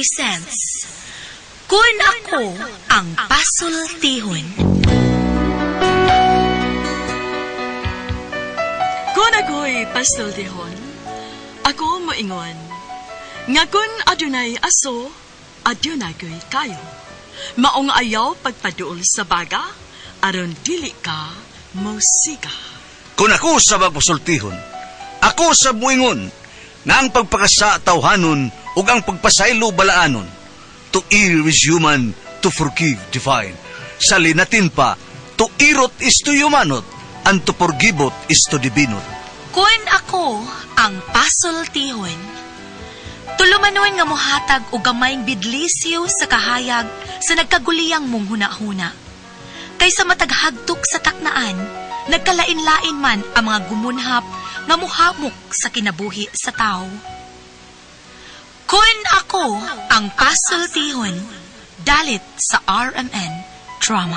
presents Kun Ako Ang Pasultihon. Kung ako'y pasultihon, ako moingon, nga kun adunay aso, adunay ko'y kayo. Maong ayaw pagpaduol sa baga, aron dili ka mosiga. Kung ako sa magpasultihon, ako sa muingon, nga ang pagpakasa tawhanon ug ang pagpasaylo balaanon. To err is human, to forgive divine. Sa linatin pa, to irot is to humanot, and to forgiveot is to divinot. Kun ako ang pasultihon. Tulumanon nga mohatag og gamayng bidlisyo sa kahayag sa nagkaguliyang mong hunahuna. Kaysa mataghagtok sa taknaan, nagkalain-lain man ang mga gumunhap nga muhamok sa kinabuhi sa tao. Kun ako ang pasultihon, dalit sa RMN Drama.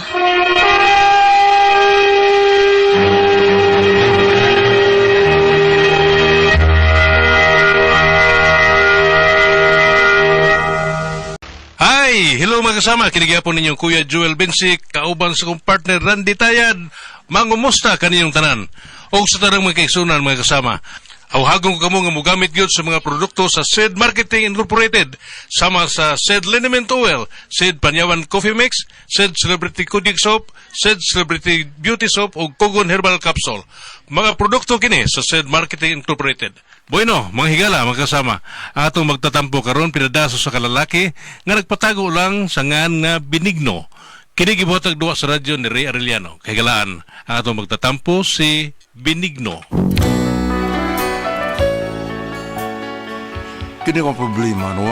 Hi! Hello mga kasama, kinigyapon ninyong Kuya Joel Bensi, kauban sa kong partner Randy Tayad. Mangumusta kaninyong tanan? O sa tanang mga kaigsunan mga kasama, awhagon ko kamo nga mogamit gyud sa mga produkto sa Said Marketing Incorporated, sama sa Said Liniment Oil, Said Panyawan Coffee Mix, Said Celebrity Kudig Soap, Said Celebrity Beauty Soap o Kogon Herbal Capsule. Mga produkto kini sa Said Marketing Incorporated. Bueno, mga higala, mga kasama, atong magtatampo karon pinadaso sa kalalaki nga nagpatago lang sa ngan nga Benigno. Kini gibuhatag duwa sa radyo ni Ray Arellano. Kahigalaan, ang atong magtatampo si Benigno. Kini ang problema, no?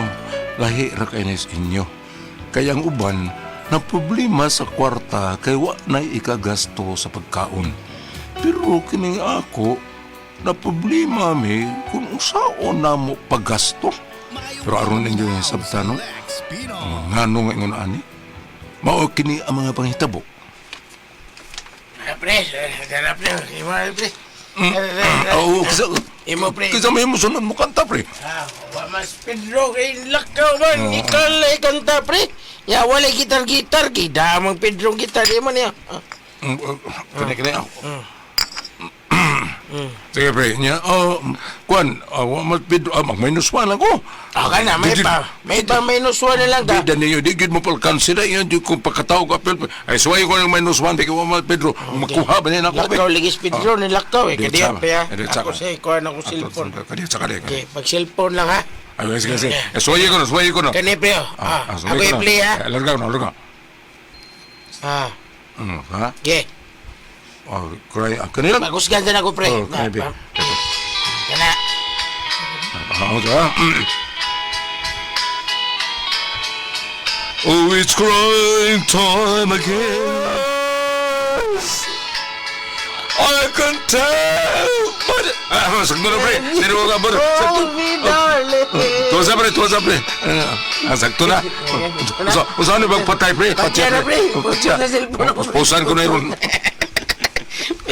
Lahi ra kay nis inyo. Kaya ang uban, na problema sa kwarta kay wa na ikagasto sa pagkaon. Pero kini ako, na problema mi kung usaon na mo paggasto. Pero aron ninyo yung sabta, no? Ngano nga ingon ani? Mao kini ang mga panghitabo. Pre, dala pre, imo pre. Oo, kisa, Imo pre. kisa may musunod mo kanta, pre. Ah, wa mas Pedro kay lakaw man. Ikaw lay kanta pre. Ya wala gitar-gitar kay damang Pedro gitar imo niya. Kini, kini. Sige, pre. Nya, oh, kuan, wa mas Pedro, mag minus one lang ko. Ah, kana may pa. May pa minus one na lang ta. Bida ninyo, di gid mo palkansi na yun, di ko pagkatao ka, apel. Ay, suwayo ko ng minus one, di ko wa mas Pedro. Makuha ba niya na ako, Lakaw ligis Pedro ni lakaw eh. Di, Kadiya sama. pa ya. Di, Ako sama. sa ikuan ako cellphone. Kadiya, sa kadiya. Okay, pag cellphone lang ha. Ay, sige, sige. Eh, suwayo ko na, suwayo ko na. Kani pre. oh. Ah, suwayo ako ko na. i-play ha. Eh, Larga ko na, larga. Ah, Ha? okay. Oh, kuray, kanila. Pagusgan na ako pre. Oh, kani, pre. Kana. Ah. Oh, it's crying time again. I can tell. But... Ah, sakto na, pre. Sino ka ba? Sakto. Oh, me darling. Tuwa sa, pre. Tuwa sa, pre. Ah, sakto na. Usa na magpatay, pre? Patya na, pre. Patya. Sa cellphone ako, pre. Puspusan ko na yun.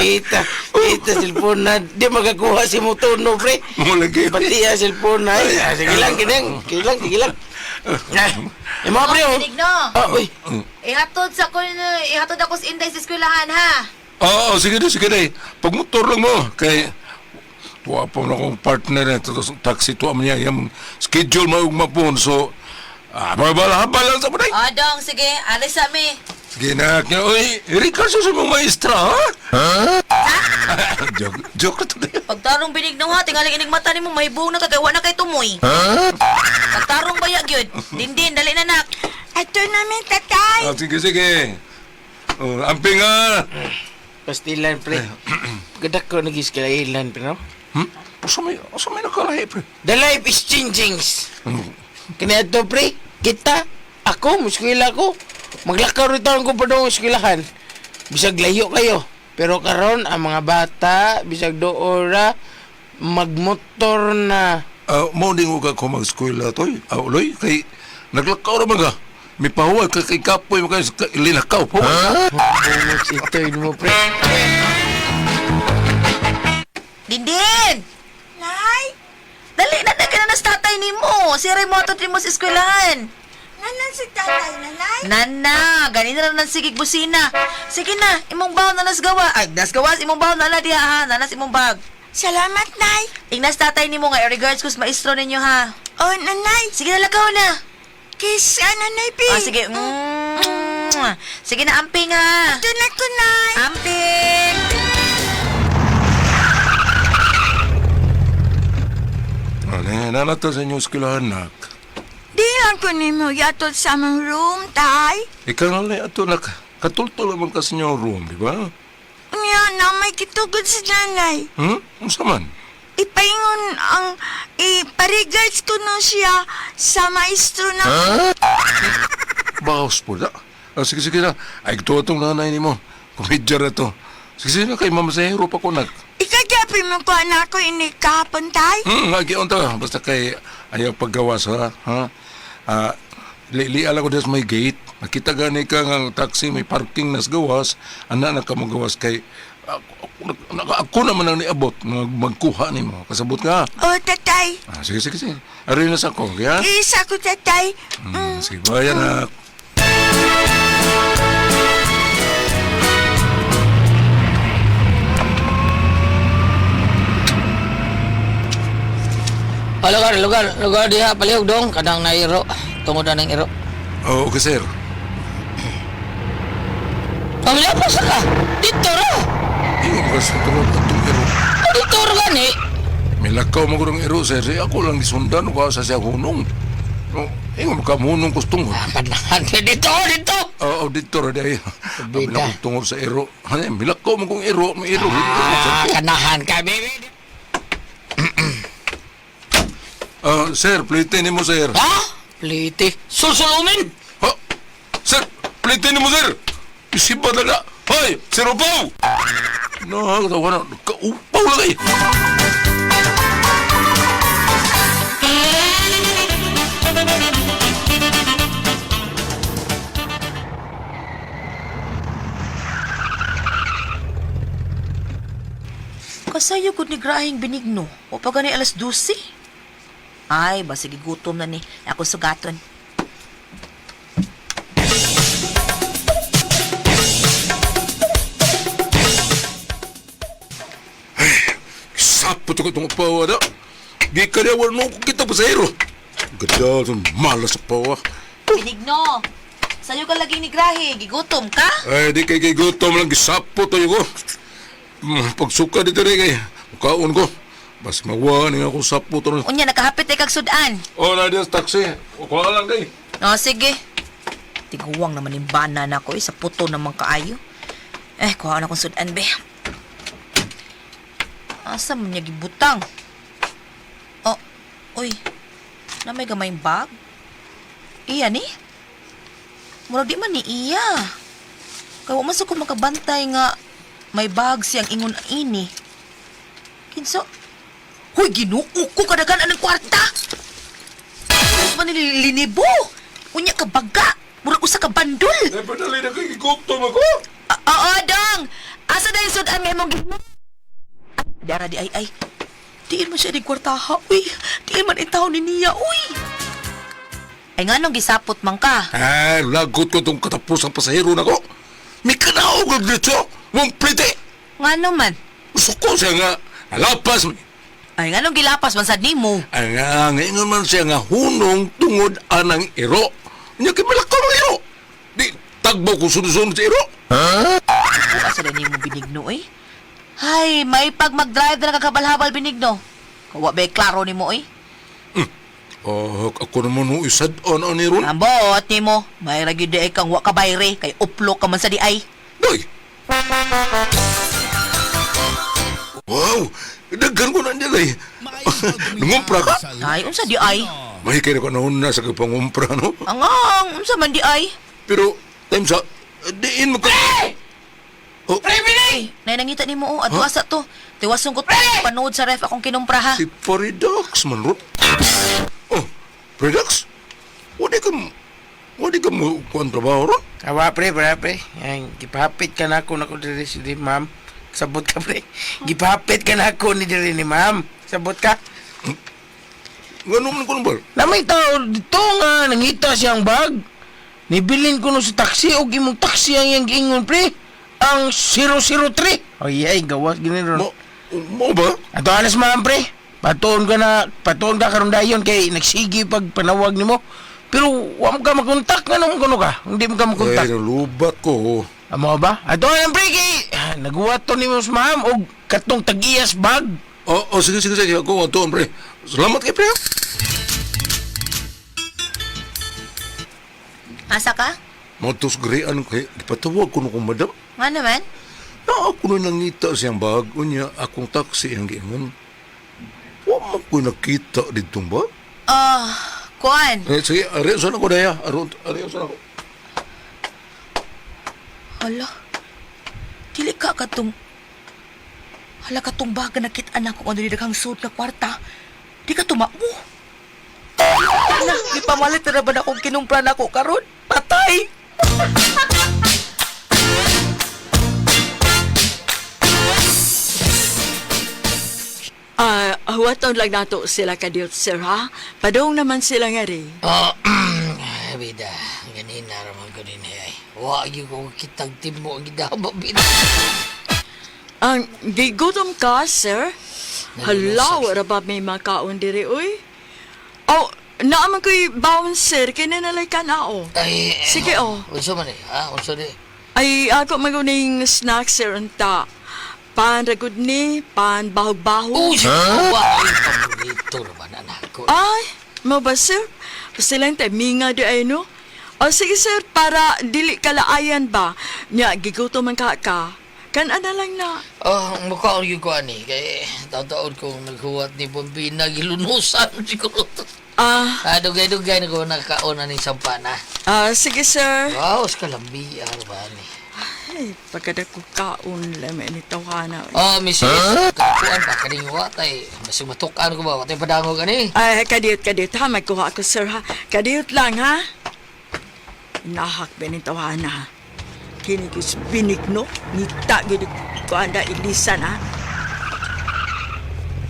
Ita, ita cellphone na. Di makakuha si Mutuno, pre. Mulagi. Pati ya cellphone na. Ay, ah, sige lang, kinang. Sige lang, sige lang. Ah, imo pre, oh. Benigno, Ah, uy. ihatod sa ko, ihatod ako sa Inday sa eskwelahan ha. Oo, sige na, sige na. Pagmotor lang mo. Kay, tuwa pa na akong partner na ito. Taxi tuwa man niya. Yung schedule mo mapon. So, mga bala lang sa mga. Adong, sige, alis sa mi. Sige na. Kaya, uy, Ricardo sa mga maestra, ha? Joke, joke na to. Pagtarong Benigno ha, tingaling inig mata nimo mahibong na kagawa na kay tumoy. Pagtarong baya gyud. Dindin, dali na nak. Ato namin, tatay. Ah, sige, sige. Oh, amping ah. Pastilan, pre. Gadak ko nag-iskailan, pre, no? Usa may nakalahi, pre. The life is changing. Kaya ito, pre, kita, ako, muskwila ko. Maglakaw rin taon ko pa doon eskwelahan. Bisag layo kayo. Pero karon ang mga bata, bisag doora, magmotor na. Mo din ko ka mag-eskwela, toy. Ah, uloy, kay naglakaw naman ka. May pahuwag ka kay kapoy mo kayo sa linakaw po. Bonus ito yun mo, pre. Dindin! Nay, Dali na na. Nanas tatay nimo. Siya mo ato mo sa eskwelahan. Nanan si tatay, nanay. Nana, ganina na nang sigig busina. Sige na, imong bag na nas gawa. Ay, nas gawas imong bag na na diha ha. Nanas imong bag. Salamat, nay. Ignas tatay nimo nga regards kus maestro ninyo ha. Oh, nanay. Sige na lakaw na. Kiss, nanay, Pi. Ah, sige. Mm. Sige na, amping ha. Ito na ko, nay. Amping! Ano, nanata sa inyong eskwelahan, nak. Di lang ko nimo yatol sa among room, tay. Ikaw na lang ato, nak. Katultol naman ka sa inyong room, di ba? Unya, na may kitugod si nanay. Hmm? Unsa man? Ipaingon ang iparegards ko no siya sa maestro na. Baos po na. Ah, sige, sige na. Ay, ito itong nanay ni mo. Komedya na to. Sige, sige na kay mamasahero pa ko, nak. Ikagabi mo ko anak ko ini kahapon, tay. Lagi on ta. Basta kay ayaw paggawas, ha? Ha? Ah, li lang ko des may gate. Makita gani ka nga ang taxi may parking nas gawas. Ana na ka magawas kay ako naman ang niabot nga magkuha nimo. Kasabot ka. Oh, tatay. Ah, sige, sige, sige. Ari na sa ko, ya? Isa ko, tatay. Sige, bayan na. O, lugar, lugar, lugar diha, palihog dong, kanang nairo, tungod na ng iro. Oh, okay, sir. Pamilapas na ka! Dito ra! Ingon ka sa tungod atong iro. O, dito ra gani! Milakaw mo ko ng iro, sir. Eh, ako lang gisundan ko sa siya hunong. No, ingon ka hunong kustungod. Panahan, dito, dito! Oo, dito ra day. Bida. Milakaw tungod sa iro. Ano, milakaw mo kong iro, may iro. Ah, kanahan ka, baby! Ah, sir, plitin nimo, sir. Ha? Plite. Sulsulumin! Ha? Sir, plitin nimo, sir. Isiba na na. Hoy, sir Upaw! No, katawa na. Kaupaw lagi. Kasayo gud ni grahing Benigno. O pa gani alas 12. Ay, basig gutom na ni. Ako sugaton. Sapot ko itong upaw na. Gikan niya, wala nung kita pasahero. Ganda, malas sa pawa. Benigno, sayo ka lagi ni Grahe. Gigutom ka? Ay, di kay gutom lang, gisapot tayo ko. Pagsuka dito rin kay, mukaon ko. Bas mawa ni ako sapot. Ano. Unya, nakahapit ay kag sudan. Oh, na diyan sa taxi. Kuha lang day. O, sige. Tiguwang naman yung bana na ko, eh, sa puto naman kaayo. Eh, kuha na kong sudan, be. Asa man niya gibutang? Oh, uy. Na may gamay bag? Iya ni? Murag di man ni iya. Kaya wa man sa ko makabantay nga may bag siyang ingon ini. Kinsa? Hoy, Ginoo ko kadagan anang kwarta. Mas man nilinibo. Unya ka baga. Murag usa ka bandol. Eh, padali na kay gutom ako. Oo, dong. Asa na yung sudan nga imong gino? Dara di ay ay. Diin man siya ni kwartaha, uy. Diin man itaw ni niya, uy. Ay nga nung gisapot man ka. Ay, lagot ko itong katapos ang pasahero na ko. May kanaog ang dito. Wong plite. Nga naman. Suko siya nga. Nalapas. Ay nga nung gilapas man sad nimo. Ay nga, ngayon man siya nga hunong tungod anang iro. Nya kay malakaw ang iro. Di, tagbo ko sunod-sunod sa iro. O asa na nimo Benigno, eh. Hay, may pag mag-drive na nakakabalhabal Benigno. Kawa ba klaro nimo, eh. Oh, ako naman ho isad on on ron. Ambot nimo, may ra gyud di ay kang wa ka bayre kay uplo ka man sa di ay. Doy. Wow, daghan ko na niya eh. Nangumpra ka? Ay, unsa di ay? May kaya ko nauna sa kapangumpra, no? Angang, unsa man di ay? Pero, time sa, diin mo ka. Oh, Ay, nay nangita nimo oh, adto asa to. Tiwason ko to panood sa ref akong kinumpra ha. si Faridax man ron. Oh, Faridax? Wala ka, wala ka mo kuhan trabaho ron? Awa, pre, pre, pre. Yan, gipahapit ka na ako na ko diri si di, ma'am. Sabot ka, pre. Gipahapit ka na ako ni diri ni ma'am. Sabot ka. Ngano man ko ba? Namay tao dito nga nangita siyang bag. Nibilin ko no sa taxi og imong taxi ang iyang giingon pre. Ang 003. Ay ay gawas gini ron. Mo, mo ba? Ato alas man pre. Patuon ka na, patuon ka karon dayon kay nagsige pag panawag nimo. Pero wa mo ka makontak nganong kuno ka? Hindi mo ka makontak. Ay, nalubat ko. Amo ba? Ato ang pre kay ah, naguwat to nimo sa ma'am og katong tag-iyas bag. Oh, oh, sige, sige, sige. Ako, atuon, pre. Salamat kay pre. Asa ka? Matos grian kay gipatawag ko no kong madam. Nga naman? Na ako na nangita siyang bag. Unya, akong taxi ang giingon. Wa man ko nakita ditong bag. Ah, kuan. Eh, sige, ariyan sana ko daya. Ariyan sana ko. Hala. Dili ka katong... Hala katong baga nakita na ko ano daghang suot nga kwarta. Di ka tumao. Na, gipamalit na ba na akong kinumpra na ako karon? Patay! Ah, huwaton lang nato sila kadiyot, sir, ha? Padung naman sila nga rin. Oh, bida, ganina raman ko din eh. Wa gyud ko kitag timo ang gidaba bida. Ang gigutom ka, sir? Hala, wala ba may makaon diri, uy? Oh, naaman ko'y bawon, sir. Kinanalay ka na, oh. Ay, Sige, oh. Unsa man eh? Ha, unsa di? Ay, ako maguning snack, sir, unta. Pan ragud ni, pan bahog-bahog. Oh, huh? Wa ay paborito naman anak ko. Ay, mo ba, sir? Pasilang tayo, minga di ay, no? O, sige, sir, para dili kalaayan ba? Nya, gigutom man ka ka. Kan ana lang na. Oh, mukha gyud ko ani kay taon-taon ko naghuwat ni Bombina gilunusan siguro. Ah, Ah, dugay-dugay na ko nakaon ani sampana. ah, sige, sir. Wow, sa kalambi ba ni. Ay, pagkada ko kaon lang ni tawhana. Oh, Mrs. Huh? Kakuan pa kaning watay. Basig matukan ko ba watay padangog ani. Ay, kadiyot, kadiyot ha. Magkuha ako, sir, ha. Kadiyot lang, ha. Nahak ba ni tawhana, ha. Kini ko binigno, ngita gid ko anda ilisan, ha.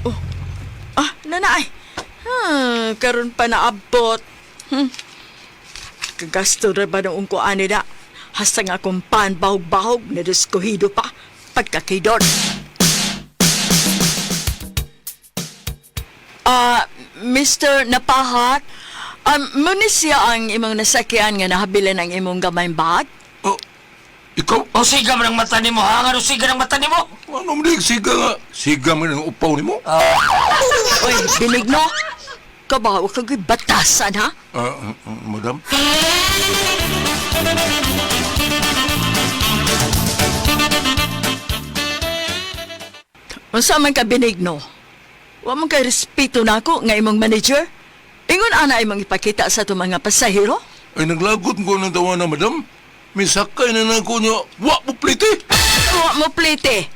Oh, ah, nanaay. Karon pa naabot. Kagasto ra ba noong ko ani da? Hasta nga akong pan bahog-bahog na diskuhido pa pagkakidon. Ah, Mr. Napahat, muna siya ang imong nasakyan nga nahabilin ang imong gamay bag? Oh, ikaw? Oh, siga man ang mata nimo ha, ngano siga ng mata nimo? Ano mo di? Siga nga. Siga man ang upaw nimo. Uy, binigno! Kabaw ka ko'y batasan, ha? Ah, madam. Unsa man ka binigno? Wa man kay respeto nako nga imong manager? Ingon ana imong ipakita sa atong mga pasahero? Ay, naglagot ko ng tawa na, madam. May sakay na na ko niya. Wa mo plite. Wa mo plite.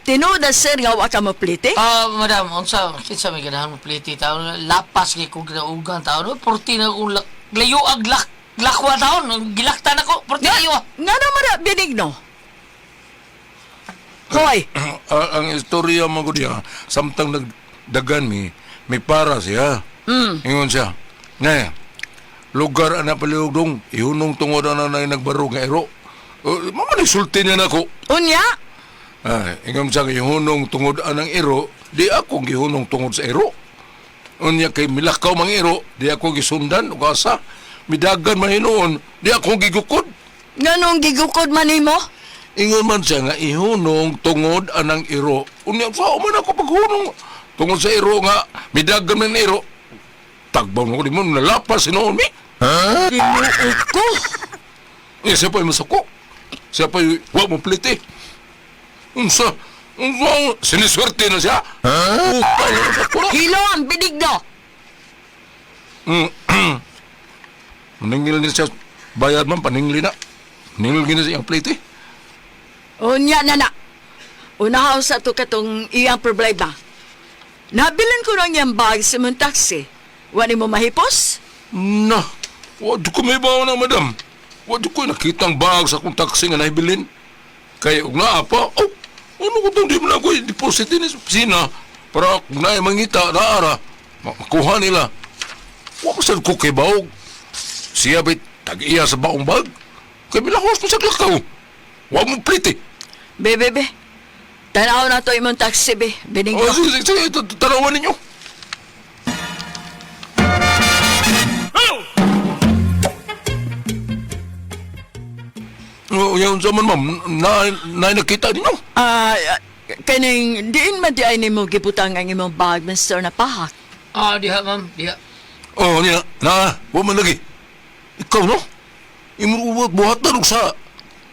Tinuod na sir nga wa ka mo plite? Ah, madam, unsa kinsa may ganahan mo pliti taon lapas kay kog naugan taon. Porti na kong lak, layo ag lak, lakwa taon. Gilaktan ako, porti layo. ah. Nga naman na binigno? Hoy, Ah, ang istorya mo ko diya, samtang nagdagan mi, may para siya. Ingon siya. Nga, lugar ana palihog dong, ihunong tungod ana na nagbaro nga ero. Uh, mama sulti niya nako. unya? Ay, ingon siya nga ihunong tungod anang ero, di ako gihunong tungod sa ero. Unya kay milakaw mang ero, di ako gisundan ug asa. Midagan man hinuon, di ako gigukod. Nganong gigukod man nimo? Ingon man siya nga ihunong tungod anang iro. Unya sa man ako paghunong tungod sa iro nga midagan man iro. Tagbaw na ko di mo nalapas hinuon mi. Ginoo ko. Eh, siya pa'y masako. Siya pa'y wa mo plite. Unsa? Unsa? Siniswerte na siya. Huh? Upay na sa kulo. Hilo ang binigno. Maningil ni siya. Bayad man, paningli na. Maningil gina siya ang plite. Unya na na. Unahaw sa to katong iyang problema. Nabilin ko lang iyang bag sa mong taxi. Wani mo mahipos? Na, wa di ko may bawa na, madam. Wa di ko nakita ang bag sa akong taxi nga nahibilin. Kaya og naa pa, oh, ano ko itong di mo na ako i-deposit din sa opisina para kung naay mangita, naara. Makuha nila. Wa man sad ko kay baog. Siya ba'y tag-iya sa baong bag? Kay bilahos mo sa lakaw. Wa mo plite. Be, be, be. Tanaw na to imong taxi, be. Benigno. Oh, sige, sige, sige, tanawan ninyo. Oh, yan sa man, ma'am. Na nakita ninyo. Ah, kaning diin man di ay nimo gibutang ang imong bag, Mr. Napahak. Ah, diha ma'am, diha. Oh, niya. Na, wa man lagi. Ikaw, no? Imo uwat buhat na sa.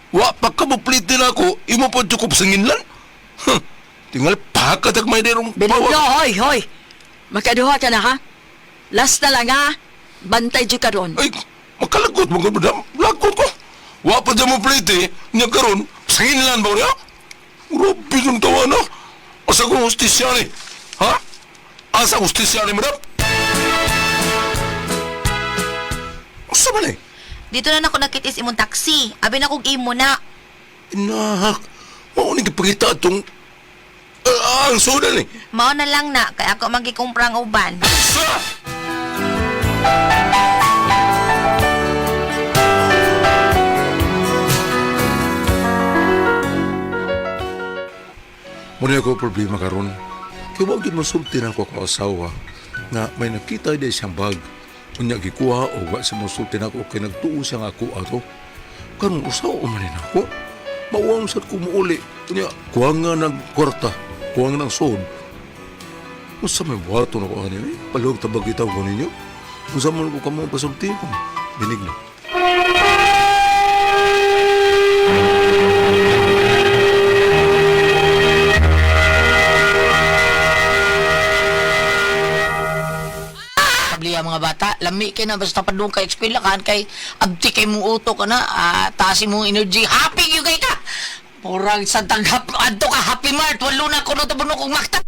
Wa pa ka mo plite na ako. Imo pa cukup sa nginlan. Huh. Tingal pa ka may derong Benigno, hoy, hoy. Makaduha ka na, ha? Last na lang, ha? Bantay dyan ka ron. Ay, makalagot mo ka, madam. Lagot ko. Wa pa dyan mo plite. Niya karon, sa nginlan ba niya? Grabe yung tawa na. Asa kong hustisya ni? Ha? Asa hustisya ni, madam? Asa man eh? Dito na nako nakitis imong taxi. Abi na kog imo na. Inak, mao ni gipangita atong ang soda ni. Mao na lang na kay ako magikumpra ang uban. Sa! Muna ako problema karon. Kay wa gyud masulti na ako ako asawa nga may nakita di siyang bag. Unya gikuha o wa siya masulti na ako kay nagtuo siya nga ako ato. Karon usaw man ni nako. Mauwang sad ko muuli. Unya kuha nga ng kwarta, kuha nga ng sod. Unsa may buhaton ako ani eh? Palog tabag itaw ko ninyo. Unsa man ko kamo pasulti ko. Benigno. Kabli ang mga bata, lami kay na basta padung kay eskwela kan kay abti kay mong utok na, taas imong energy, happy gyud kay ka. Murag sa tanghap adto ka Happy Mart, walo na kuno tabuno kong makta.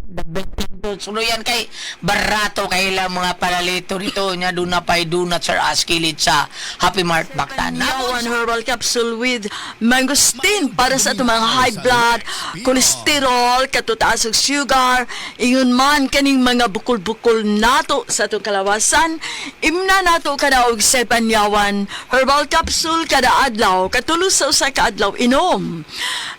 Suluyan kay barato kay ilang mga palalito dito nya doon na pay donut sir askilit sa Happy Mart Baktan. One herbal capsule with mangosteen para sa atong mga high blood, cholesterol, katutaas og sugar, ingon man kaning mga bukol-bukol nato sa atong kalawasan, imna nato kada og sepanyawan herbal capsule kada adlaw, katulo sa usa ka adlaw inom.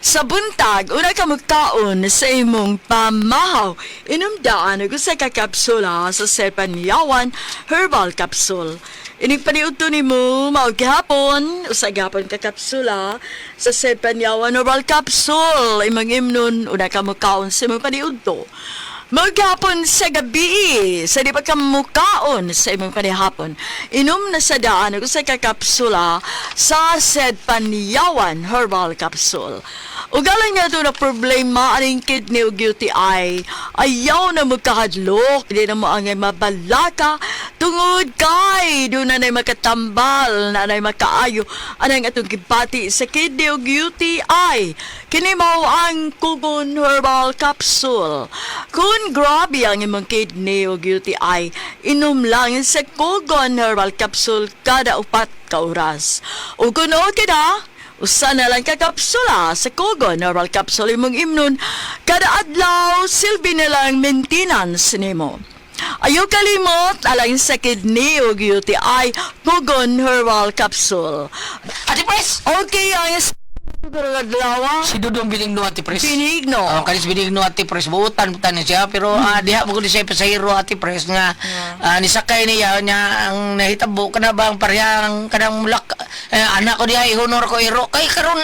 Sa buntag, una ka magkaon sa imong pamahaw, inom daan og usa ka kapsula sa sepanyawan herbal capsule. Inig paniudto nimo mao gihapon, usa gihapon ka kapsula sa Sepanyawan Herbal Capsule. Imong imnon una ka mukaon sa imong paniudto. Mao gihapon sa gabi, sa di pa ka mukaon sa imong panihapon. Inom na sa daan og usa ka kapsula sa Sepanyawan Herbal Capsule. Ugalan nga ito na problema aning kidney ug UTI. Ayaw na magkahadlok, di na mo angay mabalaka tungod kay doon na na'y makatambal, na na'y makaayo anang atong gibati sa kidney ug UTI. Kini mao ang Kugon Herbal Capsule. Kung grabe ang imong kidney ug UTI, inom lang sa Kugon Herbal Capsule kada 4 ka oras. Ug kung okay na, usa na lang ka kapsula sa Kogon Herbal Capsule imong imnon kada adlaw silbi na lang maintenance nimo. Ayaw kalimot alang sa kidney ug UTI Kogon Herbal Capsule. Ate Pres! Okay, ang adlaw. Si Dudong Benigno Ate Pres. Benigno. Oh, kanis Benigno Ate Pres buutan butan ni siya pero diha mo kundi siya pasahero Ate Pres nga nisakay niya nya ang nahitabo kana ba ang parehang kanang mulak anak ko diha ihonor ko iro kay karon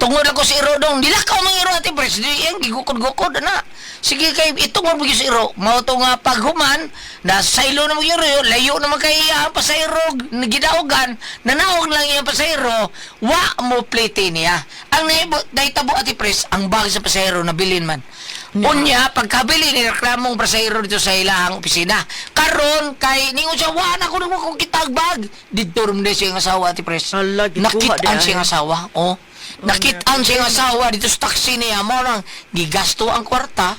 tungod ako sa iro dong dilakaw mang iro Ate Pres di yang gigukod-gukod na. Sige kay itungod mo gyud sa iro mao to nga paghuman na saylo na mo gyud iro layo naman kay iya ang pasahero gidaogan nanaog lang iyang pasahero wa mo plite niya. Ang nahitabo Ate Pres, ang bag sa pasahero nabilin man. Unya, pagkabili ni reklamong pasahero dito sa ilahang opisina. Karon kay ningon siya wa na kuno ko kitag bag. Didto rum siya ang asawa Ate Pres. Ala, gikuha Nakit-an di siya ang ay. asawa. Oh. Nakit-an siya ang asawa dito sa taxi niya mo nang gigasto ang kwarta.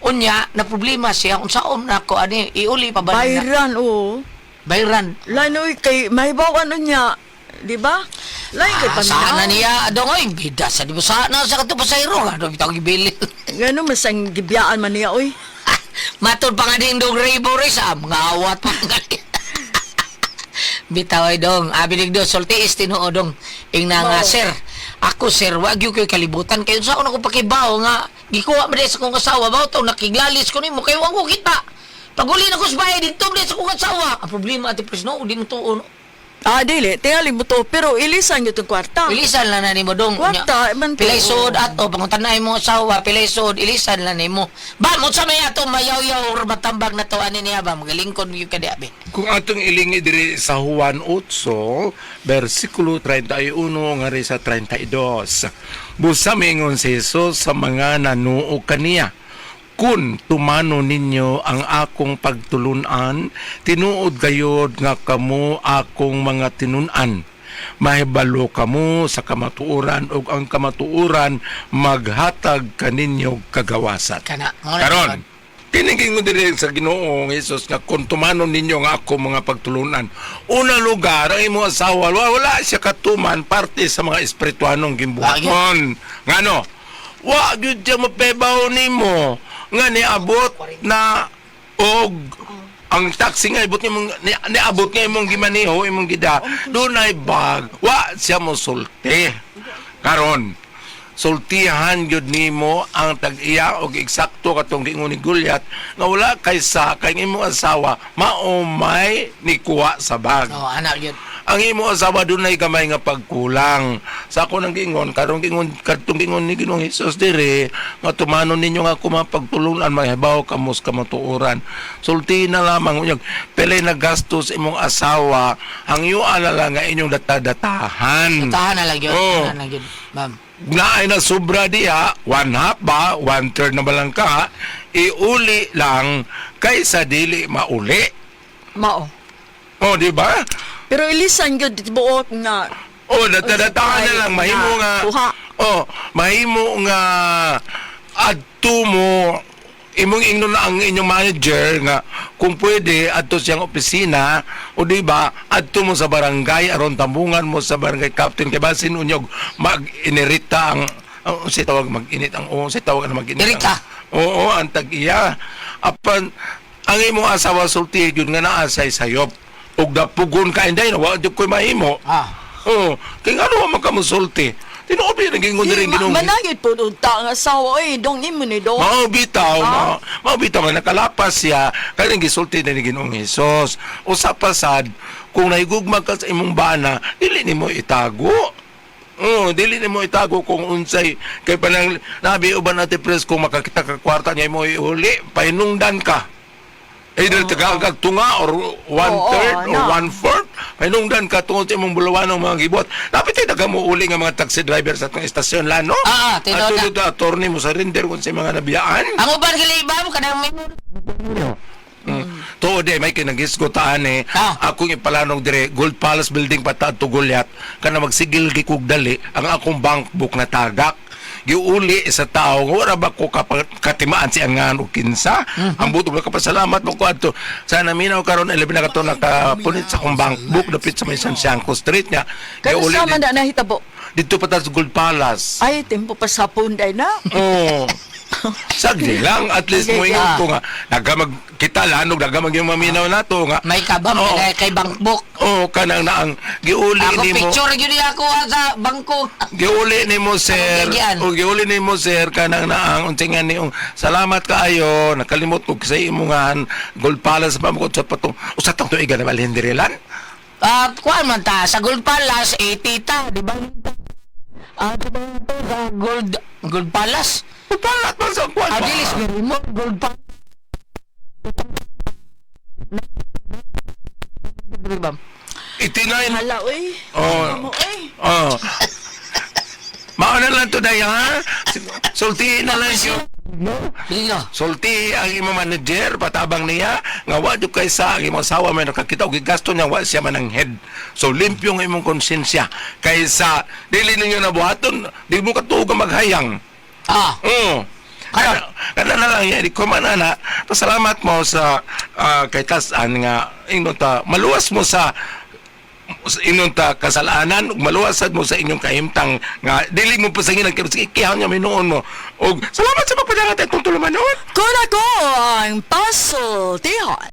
Unya, na problema siya unsaon nako ani iuli pa ba nila? Bayran oo. Bayran. Lanoy kay mahibaw ano niya, di ba? Lain kay Ah, sana paminaw. niya adong oy bida sa di ba sana sa kato pasahero ano bitaw gibili. Ngano mas ang gibiyaan man niya oy. Matod pa nga din dong Rainbow Race, ah, mga awat pa nga. Bitaw ay dong, abi digdo sulti is tinuod dong. Ingna nga sir, ako sir, wag gyud ko'y kalibutan kayo sa ako pakibaw nga gikuha man sa akong asawa ba to nakiglalis ko nimo kay wa ko kita. Paguli na ko sa bahay didto man sa akong asawa. Ang problema ate Pres no, di mo tuon. Ah, dili, tingali mo to, pero ilisan yun itong kwarta. Ilisan lang na nimo dong. Kwarta, man to. Pilay suod ato pangutanay mo asawa, pilay suod ilisan lang nimo. Ba mo sa may ato mayaw-yaw or matambag na to ani niya ba magalingkod gyud ka di abi. Kung atong ilingi diri sa Juan 8, versikulo 31 nga sa 32. Busa mingon si Jesus sa mga nanuo kaniya. Kun tumano ninyo ang akong pagtulunan, tinuod gayod nga kamo akong mga tinun-an. Mahibalo kamo sa kamatuoran ug ang kamatuoran maghatag kaninyo kagawasan. Kana. Mo na Karon, kiniging mo diri sa Ginoong Hesus nga kung tumanon ninyo nga ako mga pagtulunan. Una lugar ang imong asawa wala, wala siya katuman parte sa mga espirituanong gimbuhaton. Ngano? Wa gyud siya mapebaw nimo nga niabot na og ang taxi nga ibot imong niabot nga imong gimaneho imong gida dunay bag wa siya mosulti. Karon, sultihan gyud nimo ang tag-iya og eksakto katong giingon ni Goliath nga wala kay sa kay imong asawa maumay nikuha sa bag. Oh, anak gyud. Ang imong asawa dunay gamay nga pagkulang. Sa ako nang giingon karong giingon kadtong giingon ni Ginoong Hesus dire nga tumanon ninyo nga ako mga pagtulunan mahibaw kamo sa kamatuoran. Sulti na lamang unyag pili na gastos imong asawa hangyoan na lang nga inyong datadatahan. Tahan na lang gyud. Oh. Tahan na lang gyud. Ma'am. Na ay na sobra diha, one half ba, one third na ba lang ka, iuli lang kaysa dili mauli. Mao. Oh, di ba? Pero ilisan yun, buot nga. Oh, datadatahan na lang mahimo nga. Kuha. Oh, mahimo nga adto mo imong ingnon na ang inyong manager nga kung pwede adto siyang opisina o di ba adto mo sa barangay aron tambungan mo sa barangay captain kay basin unyog mag-inirita ang si tawag mag-init ang o si tawag na mag-init ang- Irita. Oo, ang tag-iya. Apan ang imong asawa sulti gyud nga naa say sayop. Ug dapugon ka inday na wa jud koy mahimo. Ah. Oo, kay ngano man ka mosulti? Tinuod ba naging Di, diri Ginoong managid po unta ang asawa, oy, dong imo ni dong. Mao bitaw, mao, mao bitaw nga nakalapas siya kay nang gisulti na ni Ginoong Hesus. Usa pa sad kung nahigugma ka sa imong bana, dili nimo itago. Oo, dili nimo itago kung unsay kay panang nabi uban ate pres kung makakita ka kwarta niya mo iuli, pahinungdan ka. Either taga tunga or one Oo, third or no. one fourth, pahinungdan ka tungod sa imong bulawanong mga gibuhat. Dapat tayo taga mo uli nga mga taxi driver sa atong estasyon lano. Ah, ah, tinuod Ato na. dito, attorney mo surrender kung sa mga nabiyaan. Ang uban gali ba mo kanang may Tuod eh, may kinagisgotaan eh. Ah. Akong ipalanong dire, Gold Palace Building pa ta Goliath, kana magsigil gikog dali, ang akong bank book na tagak. Giuli sa tao, nga wala ba ko katimaan si angan o kinsa? Ang buto ba kapasalamat mo ko adto. Sana minaw karon 11 na kato nakapunit sa akong bank book dapit sa may San Siangco Street niya. Kaya Giuli sama na nahitabo. dito pa ta sa Gold Palace. Ay, tempo pa sa punday na. Oo. Sagdi lang, at least Okay, mo ingon ko nga, nagamag, kita lanog, nagamag yung maminaw na to nga. may kabam Oo. kay bankbook. Oo, kanang naang, giuli Ako nimo. picture gyud niya ako ah, sa bangko. Giuli nimo sir. Akong gigyan. O giuli nimo sir kanang naang unsay nga niong salamat kaayo nakalimot ko sa imongan Gold Palace pa mo sa patong usa tong tuigan na balhin diri lan. Ah, kuan man ta sa Gold Palace eh tita, di ba? Ah, di ba ito sa Gold Gold Palace? Gold Palace man sa kuan. Ah, dilis mo Gold Palace. Di ba? 89. Hala, oy. Oh. Mo, oy. Oh. Mauna lang to day ha. Sultihin na lang siya. Dili no. Sulti ang imong manager patabang niya nga wa jud kay sa ang imong asawa may nakakita og gigasto niya wa siya man ang head. So limpyo ang imong konsensya kaysa dili ninyo nabuhaton di mo katuog ang maghayang. Ah, Oo. Kana, kana na lang yan, di ko man ana. Pasalamat mo sa kay Tasan nga ingnon ta maluwas mo sa sa inyong ta kasalanan ug maluwasad mo sa inyong kahimtang nga dili mo pasangilan kay sige kihaw niya minuon mo. Og salamat sa pagpadangat atong tulumanon. Kuna ko ang pasultihon.